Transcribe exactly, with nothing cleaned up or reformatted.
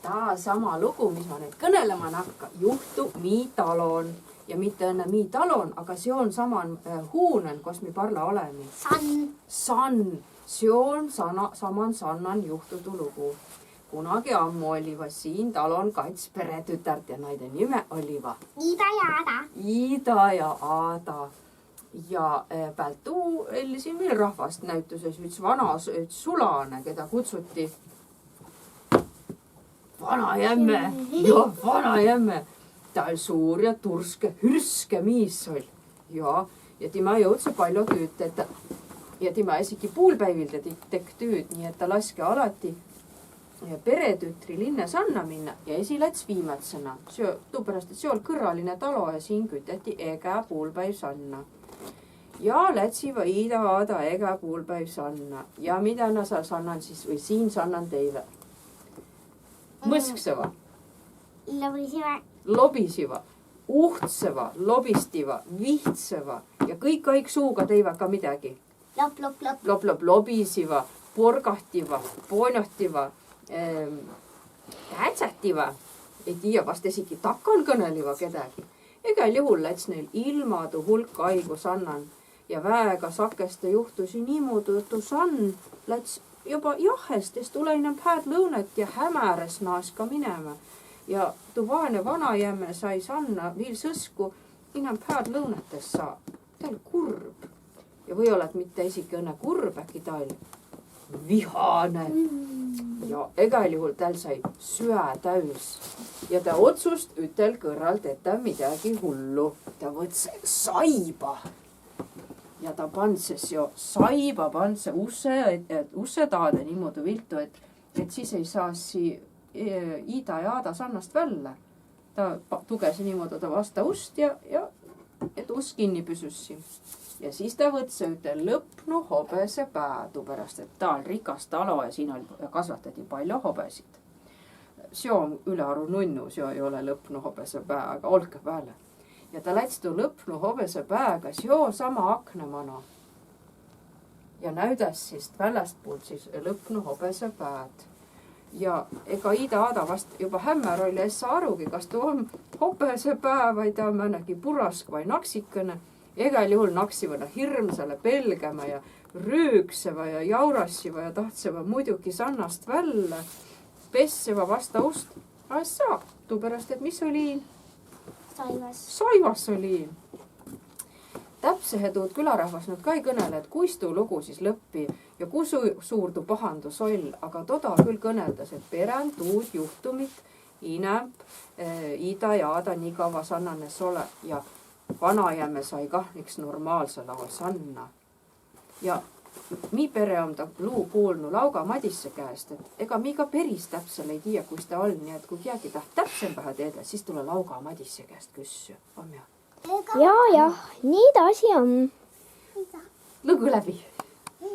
Ja sama lugu, mis ma nüüd kõnelema nakka, juhtu mii talon. Ja mitte õnne mii talon, aga seon saman, eh, huunen, kos mi parla olemi. San. San. Seon sana-, saman sannan juhtu tuu lugu. Kunagi ammu olliva siin talon kats peretütart ja naide nime olliva Ida ja Ada. Ida ja Ada. Ja, eh, päält tuu elli siin viil rahvast näütüses üts vana s-, üts sulane, kedä kutsuti Vana Jämme. Joo, Vana Jämme. Tä oll' suur ja turske, hürske miis oll'. Joo, ja timä jõudsõ pallo tüüd tetä. Ja timä esiki puulpäivil tedi, tekk' tüüd, nii et tä laske alati, eh, peretütri linnõ sanna minnä ja esi läts' viimätsena. Seo, tuuperäst, et seo oll' kõrralinõ talo ja siin küteti egä puulpäiv sanna. Ja lätsiva Ida Ada egä puulpäiv sanna. Ja midä na sa-, sannan sis, vai siin sannan teivä? Mõskseva. Lobisiva. Lobisiva. Uhtseva, lobistiva, vihceva. Ja kõik aig suuga teivä ka midägi. Lop, lop, lop. Lop, lop, lobisiva, porgahtiva, ponjohtiva, ehm, tätsähtiva. Ei tiiä, vast esiki takan kõneliva kedägi. Egäl juhul läts' neil ilmadu hulk aigu sannan. Ja väega sakeste juhtusi niimuudu, et tuu sann läts' joba jahest, es tulõ inämb hääd lõunet ja hämäräs naas ka minemä. Ja tuu vaene Vana Jämme sai sanna viil sõs, ku inämb hääd lõunet es saa. Tä oll' kurb. Ja või-olla, et mitte esiki õnne kurb, äkki tä oll' vihane. Mm. Ja egäl juhul täl sai süä täüs. Ja tä otsust' ütel kõrral tetä midägi hullu. Tä võtsõ saiba. Ja tä pandsõ seo saiba, pandsõ usse, et, et usse taadõ niimuudu viltu, et, et sis ei saassi, eh, Ida ja Ada sannast vällä. Tä pa-, tugesi niimuudu ta vasta ust ja, ja et us kinni püsüssi. Ja sis tä võtsõ üte lõpnu hobese pää, tuuperäst et taa oll' rikas talo ja siin oll', kasvatati pallo hobesit. Seo om ülearu nunnu, seo ei olõ lõpnu hobese pää, aga olkõ pääle. Ja tä läts' tuu lõpnu hobese pääga seo sama akna mano. Ja näüdäs sis välästpuult sis lõpnu hobese pääd. Ja ega Ida Ada vast joba hämmär oll' ja es saa arugi, kas tuu om hobese pää vai taa määnegi purask vai naksikõnõ. Egäl juhul naksiva na hirmsalõ pelgämä ja rüükseva ja jaurassiva ja tahtseva muiduki sannast vällä. Pesseva vasta ust. A es saa, tuuperäst et mis olii? Saivas. Saivas olii. Täpsehe tuud külärahvas nu ka ei kõnele, et kuis tuu lugu sis lõppi ja ku su-, suur tuu pahandus oll', aga toda kül kõneldas, et perän tuud juhtumit inämb, eh, Ida ja Ada nii kavva sannan es olõ ja Vana Jämme sai kah iks normaalsõl aol sanna. Ja mi pere om taa luu kuulnu Lauga Madisse käest, et ega mi ka peris täpsel ei tiiä, kuis taa oll', nii et ku kiägi taht täpsembähe teedä, sis tulõ Lauga Madisse käest küssü. Om ja? Jaa, jah, nii taa asi om. Lugu läbi.